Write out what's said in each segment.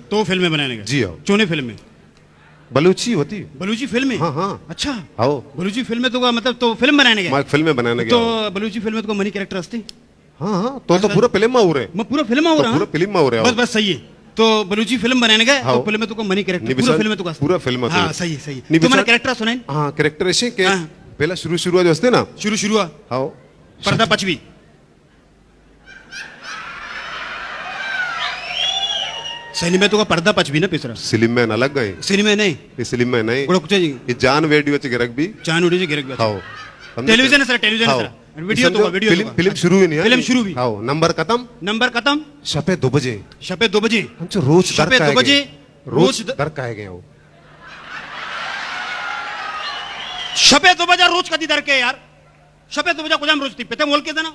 تو فلمیں بنائینگ ءَ؟ جی ہاؤ۔ چونیں فلمیں؟ بلوچی وتی۔ بلوچی فلمیں؟ ہاں، ہاں۔ اچھا۔ ہاؤ۔ بلوچی فلمیں تو کا مطلب تو فلم بنائینگ ءَ؟ ما فلمیں بنائینگ ءَ تو ہاؤ۔ بلوچی فلمیں تو کا منی کریکٹر ہستی؟ ہاں، ہاں، تو تو اچھا۔ پورا فلم ءَ ہو رہے۔ میں پورا فلم ءَ ہو تو رہا، پورا ہاں؟ فلم ءَ ہو رہے ہو۔ بس، بس صحیح ہے۔ تو بلوچی فلم بنائینگ ءَ، تو ہاؤ۔ فلم ءَ تو کا منی کریکٹر، نہیں، پورا بچار، فلم ءَ تو کا ہستی۔ پورا فلم ءَ تو ہاں، ہے۔ صحیح، صحیح۔ نہیں، تو منی بچار، کریکٹر سنائیں۔ ہاں، کریکٹر ایسے کہ ہاں۔ پہلا شروع، شروع جو ہستے نا۔ شروع، شروع۔ ہاؤ۔ پردہ پچ بی۔ سلیم ءَ تو کا پردہ پچ بی نا پیسرا۔ سلیم ءَ نہ لگ گئے۔ سلیم ءَ نہیں۔ یہ سلیم ءَ نہیں۔ گڑا کچھ جی۔ یہ جان ویڈیو چ گرگ بی۔ جان ویڈیو چ گرگ بی۔ ہاؤ۔ سمجھے؟ ٹیلیویژن ءَ سر، ٹیلیویژن ءَ ہاؤ۔ سر۔ ویڈیو تو کا، ویڈیو تو فلم، کا۔ فلم شروع ہی نہیں ہے۔ فلم شروع بی۔ ہاؤ، نمبر ختم۔ نمبر ختم۔ شپے دو بجے۔ شپے دو بجے۔ ہم چو روچ در شپے دو کائے بجے۔ گئے۔ روچ روچ د- در کائے گئے ہو۔ شپے دو بجے روچ کدی در کے یار۔ شپے دو بجا کجام روچ تئی؟ پتے ملک دنا۔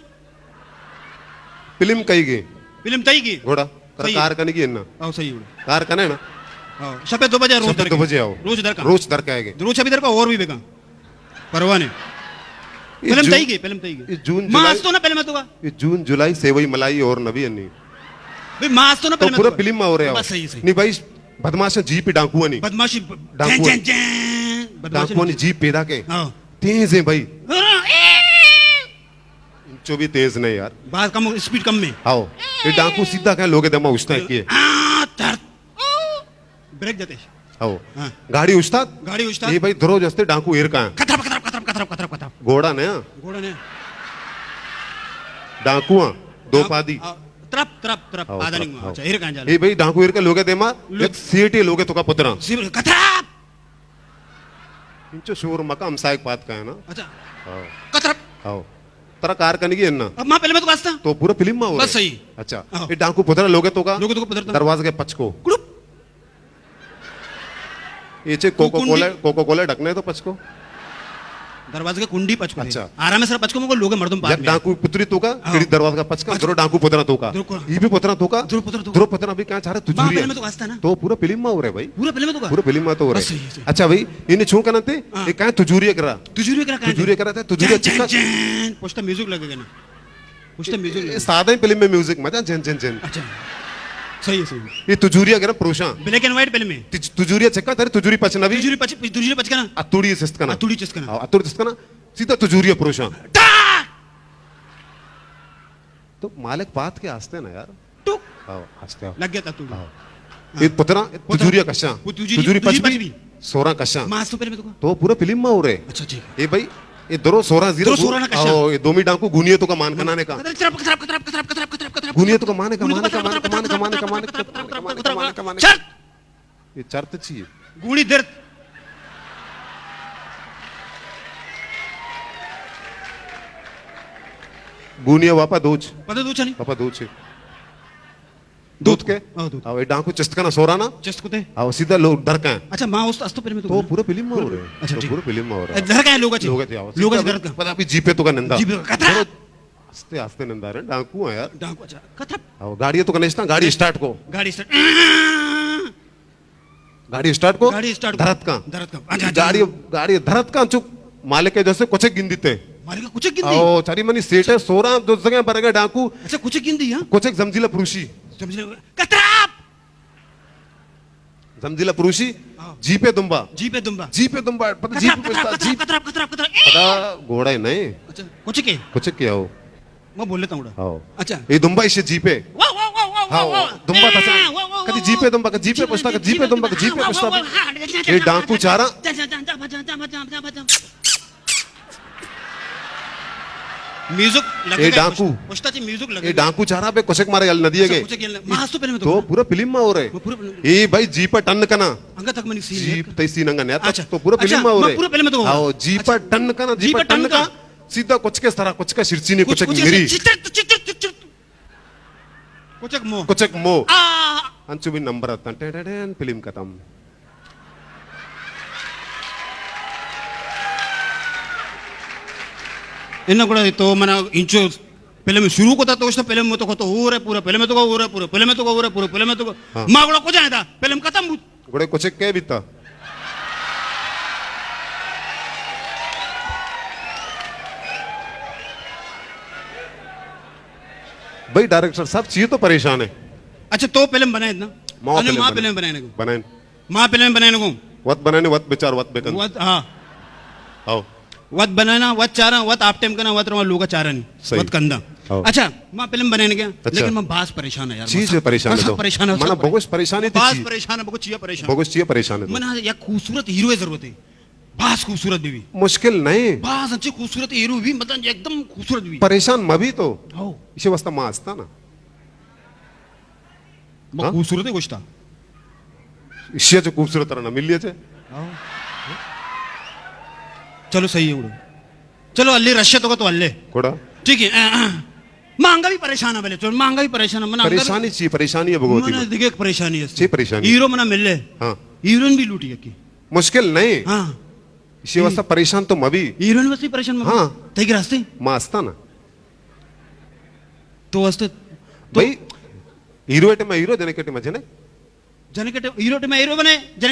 فلم کئی گی؟ فلم تئی گی؟ گھوڑا۔ ترا صحیح۔ کار کنگی ہے نا؟ او صحیح ہے۔ کار کنے نا؟ او، شپے دو بجے روچ شپے در دو کے۔ بجے آؤ۔ روچ در کا۔ روچ در کائے گی۔ روچ ابھی در کا اور بھی بیگا۔ پرواہ نہیں۔ یہ فلم جون، تئی گی، فلم تئی گی۔ یہ جون ما جولائی۔ ہستو نا فلم تو کا۔ یہ جون جولائی سیوئی ملائی اور نبی انی۔ بھئی ما ہستو نا تو فلم پورا تو کا۔ فلم آ ہو رہے ہو۔ بس صحیح، صحیح۔ نہیں بھائی، بدماش جی پہ ڈاکو انی۔ بدماشی ب-، ڈاکو جین، انی۔ جین، جین۔ بدماش ڈاکو انی جی۔ جی پیدا کے۔ ہاں۔ تیز ہیں بھائی۔ ہاں، اے۔ انچو بھی تیز نہیں یار۔ بات کم، اسپیڈ کم میں۔ آؤ۔ یہ ڈاکو سیدھا کہیں لوگ دما اچھتا ہے کیے۔ آ، تر۔ بریک جاتے۔ آؤ۔ ہاں۔ گاڑی اچھتا؟ گاڑی اچھتا۔ یہ بھائی درو جستے ڈاکو ایر کا۔ کترپ، کترپ، کترپ، کترپ، کترپ، کترپ۔ گھوڑا نیا۔ گھوڑا نیا۔ ڈاکو ہاں۔ دو ہاں، پادی۔ ہاں۔ ترپ، ترپ، ترپ، آؤ، پادا ترپ، نہیں ہوا۔ آؤ۔ اچھا، ایر کا جالا۔ یہ بھائی ڈاکو ایر کا لوگ دیما، لوگ۔ ایک سیٹی لوگ تو کا پترا۔ سیٹی، کترپ۔ انچو شور مکا ہمسائے پات کا ہے نا۔ اچھا۔ ہاں۔ کترپ۔ ہاں۔ ترا کار کنگی ہے نا۔ اب ماں فلم تو واسطہ۔ تو پورا فلم ما ہو بس رہے۔ صحیح۔ اچھا۔ ہاں۔ یہ ڈاکو پترا لوگ تو کا۔ لوگ تو کا پترا۔ دروازے کے پچکو۔ کڑپ۔ یہ چے کوکو کولا، کنڈی۔ کوکو کولا ڈھکنے تو پچکو۔ دروازے کے کنڈی پچکو۔ اچھا۔ آرام سے پچکو مگو لوگ مردم پاس یک میں۔ ڈاکو پتری تو کا، ہاں۔ کڑی دروازے کا پچکا، اچھا۔ درو ڈاکو پترا تو کا۔ درو کو-، یہ بھی پترا تو کا۔ درو پترا تو کا۔ درو پترا تو کا۔ چارے ماں تجوری ہے۔ فلم تو واسطہ نا۔ تو پورا فلم ما ہو رہے بھائی۔ پورا فلم تو کا۔ پورا فلم ما تو ہو رہے۔ بس صحیح ہے، صحیح۔ اچھا بھائی، انہیں چھو کنن تے، ہاں۔ یہ کہیں تجوری کرا۔ تجوری کرا کہیں تجوری تے؟ کرا تھا، تجوری جین، چکا۔ جین، جین۔ پوچھتا میوزک لگے گا نا۔ پوچھتا میوزک لگے گا۔ سادہ ہی فلم میں میوزک مزہ جین، جین، جین۔ اچھا۔ صحیح ہے، صحیح ہے۔ یہ تجوری کرا پروشاں۔ بلیک اینڈ وائٹ فلم میں۔ تج-، تجوری چکا، تیرے تجوری پچ نہ بھی۔ تجوری پچ، تجوری پچ کنا۔ اتوڑی سست کنا۔ اتوڑی سست کنا۔ ہاں، اتوڑی سست کنا۔ سیدھا تجوری پروشاں۔ ٹا! تو مالک پات کے آستے نا یار۔ ٹک۔ ہاں، آستے ہو۔ لگ گیا تھا تو۔ ہاں۔ ہاں۔ یہ پترا، پترا۔ تجوری کشاں۔ وہ تجوری، تجوری تجوری پچ پچ بھی۔ بھی۔ سورا کشاں۔ ماس تو پہلے میں تو کہا۔ تو پورا فلم ما ہو رہے۔ اچھا، ٹھیک۔ یہ بھائی، یہ درو سورا زیرا درو گو-، سورا نہ کشاں۔ آؤ، یہ دومی ڈاکو گونیے تو کا مان کنانے کا۔ کترپ، کترپ، کترپ۔ گونیے تو کا مان کا، مان کا، مان کا، مان کا، مان کا، مان کا، مان کا، مان کا، مان کا۔ شرط۔ یہ چرت چی ہے؟ گونی درد۔ گونی واپا دوچ۔ پتہ دوچ نہیں؟ واپا دوچ ہے۔ دوت کے؟ ہاں، دوت۔ ہاں، یہ ڈاکو چست کنا سورانا۔ چست کتے؟ ہاں، سیدھا لوگ در کا۔ اچھا، ماں است، است پہلے میں تو تو بولا۔ پورا فلم ما ہو رہے۔ اچھا، تو ٹھیک۔ پورا فلم ما ہو رہے۔ در کا ہے لوگ اچھے؟ لوگ اچھے، ہاں۔ لوگ اچھے سیدھا در کا۔ پتا بھی جی پہ تو کا نندا۔ جی پہ کترا؟ آستے، آستے نندا رہے، ڈاکو ہے یار۔ ڈاکو، اچھا۔ کترا؟ ہاں، گاڑی تو کنیشتا، گاڑی اسٹارٹ کو۔ گاڑی اسٹارٹ۔ گاڑی اسٹارٹ کو؟ گاڑی اسٹارٹ کو۔ دھرت کا۔ دھرت کا۔ اچھا، اچھا۔ گاڑی، گاڑی دھرت کا چک مالک ہے جیسے کچھ گندی تے۔ مالک کچھ گندی؟ او، چاری منی سیٹ ہے، سورا دو جگہ برگے ڈاکو۔ اچھا، کچھ گندی، ہاں؟ کچھ زمزیلا پروشی۔ زمزیلا، کترا آپ؟ زمزیلا پروشی، ہاں۔ جی پہ دمبا۔ جی پہ دمبا۔ جی پہ دمبا، پتہ جی پہ کترا، پوچھتا، کترا، جی۔ کترا، کترا، کترا، اے! پتہ گھوڑا ہی نہیں۔ اچھا، کچھ کے؟ کچھ کیا ہو؟ میں بول لیتا ہوں اڑا۔ ہاں۔ اچھا۔ یہ دمبا اسے جی پہ۔ واہ، واہ، واہ، واہ، ہاں، واہ۔ دمبا تھا۔ واہ، واہ، واہ، کدی جی پہ دمبا، کدی جی پہ پوچھتا، کدی جی پہ دمبا، کدی جی پہ پوچھتا۔ یہ ڈاکو چارا۔ میوزک لگے اے گا، ڈاکو۔ پوچھتا چی میوزک لگے اے گا۔ ڈاکو چارا بے کچک مارے یل ندیے اچھا، گے۔ کچک یل نہ، ماں ہستو پہلے میں تو تو۔ پورا فلم ما ہو رہے۔ میں پورا فلم۔ اے بھائی جی پہ ٹن کنا۔ انگا تک منی سین جی ہے۔ تئی سین انگا نہیں آتا۔ اچھا۔ تو پورا اچھا، فلم ما ہو میں رہے۔ پورا فلم تو ہو۔ آؤ، جی پہ اچھا۔ ٹن کنا، جی جی پہ پہ ٹن ٹن کنا۔ کنا۔ سیدھا کچکے سرا، کچکا شرچی نے، کچ-، کچک کچک میری۔ چچر، چچر، چچر۔ کچک مو۔ کچک مو۔ آ۔ انچو بھی نمبر آتا۔ ٹین، ٹین، ٹین، فلم ختم۔ انہاں گڑا تو منا انچو فلم شروع کو تا تو اس فلم تو کو تو ہو رہے پورا فلم تو کو ہو رہے پورا فلم تو کو ہو رہے پورا فلم تو کو۔ ہاں۔ ما گڑا کو جائے تھا، فلم ختم بوت۔ گڑے کچک کے بیتا؟ بھئی ڈائریکٹر صاحب چیئے تو پریشان ہے؟ اچھا تو فلم بنائے نا؟ ما انو فلم ما بنائیں۔ فلم بنائیں گوں۔ بنائیں۔ ما فلم بنائیں گوں۔ وت بنائیں، وت بچار، وت بکن۔ وت، ہاں۔ او۔ وت بنائیں، وت چاراں، وت آپ ٹائم کناں، وت رواں لوگا چارانی۔ صحیح۔ وت کنداں۔ او۔ اچھا، ما فلم بنائیں گے، اچھا۔ لیکن ما باز پریشان ہاں یار، چیز ما ہے پریشان ما تو۔ پریشان ہاں، منا بہت پریشان ہے، باز چیز۔ پریشان ہاں، بہت چیز پریشان۔ بہت چیز پریشان ہے تو۔ منا یک خوبصورت ہیرو ضرورت ہے۔ باز خوبصورت بی بی۔ مشکل نہیں۔ باز انچے خوبصورت ہیرو بی، مطلب ایک دم خوبصورت بی۔ پریشان مبی تو۔ ہو۔ اسی واسطہ ما ہستا نا۔ ما ہاں؟ خوبصورت ہے گوشتا۔ اسی چے خوبصورت ترا نہ ملی چے۔ ہاں۔ چلو صحیح ہے گڑا۔ چلو اللہ رشے تو کا تو اللہ۔ گڑا؟ ٹھیک ہے۔ ما انگا بھی پریشان ہے بلے، چلو ما انگا بھی پریشان ہے، منا انگا بھی پریشانی چی؟ پریشانی ہے بگوتی منا میں۔ دیگه ایک پریشانی ہے۔ چی پریشانی؟ ہیرو منا ملے۔ ہاں۔ ہیروئن بھی لوٹی یکی۔ مشکل نہیں۔ ہاں۔ اسی واسطہ پریشان تو مبی۔ ہیروئن واسطے پریشان مبی۔ ہاں۔ تئی گراستے؟ ما ہستا نا۔ تو واسطے تو بھائی، hero team hero, junk team junk. Junk team hero team hero بنے، جنک